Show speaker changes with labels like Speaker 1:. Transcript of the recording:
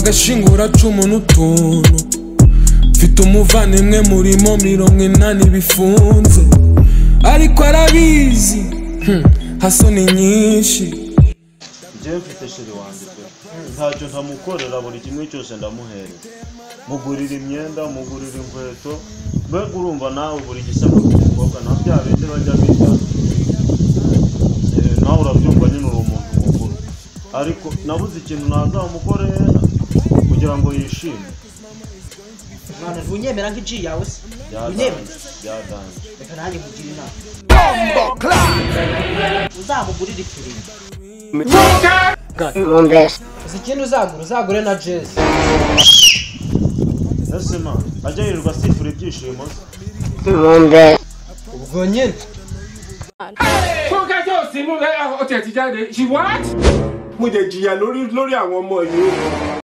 Speaker 1: Agashinguracumu n'utuntu. Mfite umuvandimwe murimo 80 bifunze, ariko arabizi haso ni nyinshi.
Speaker 2: Njyewe mfite chérie wanjye pe, ntacyo ntamukorera, buri kimwe cyose ndamuhereza, mugurira imyenda, mugurira inkweto, mbega urumva nawe buri gisabwa ku mukobwa na bya bindi bajya bita, nawe urabyumva nyine uri umuntu mukuru, ariko nabuze ikintu nazamukorera kugira ngo yishime.
Speaker 3: Mwana, ntunyemera nk'iji yawe se? Unyemera?
Speaker 2: Byadanje.
Speaker 3: Reka nanjye nkugire inama, uzamugurire ifirimbi. Uzi ikindi uzagura? Uzagure na jezi.
Speaker 2: Ese ma ajya yirirwa asifura ibyishimo se?
Speaker 3: Ubwo nyine.
Speaker 4: Fúnkẹ́ tó sínú ọtí ẹ̀ ti jáde. She what?
Speaker 5: Mo jẹ jìyà lórí lórí àwọn ọmọ yìí o.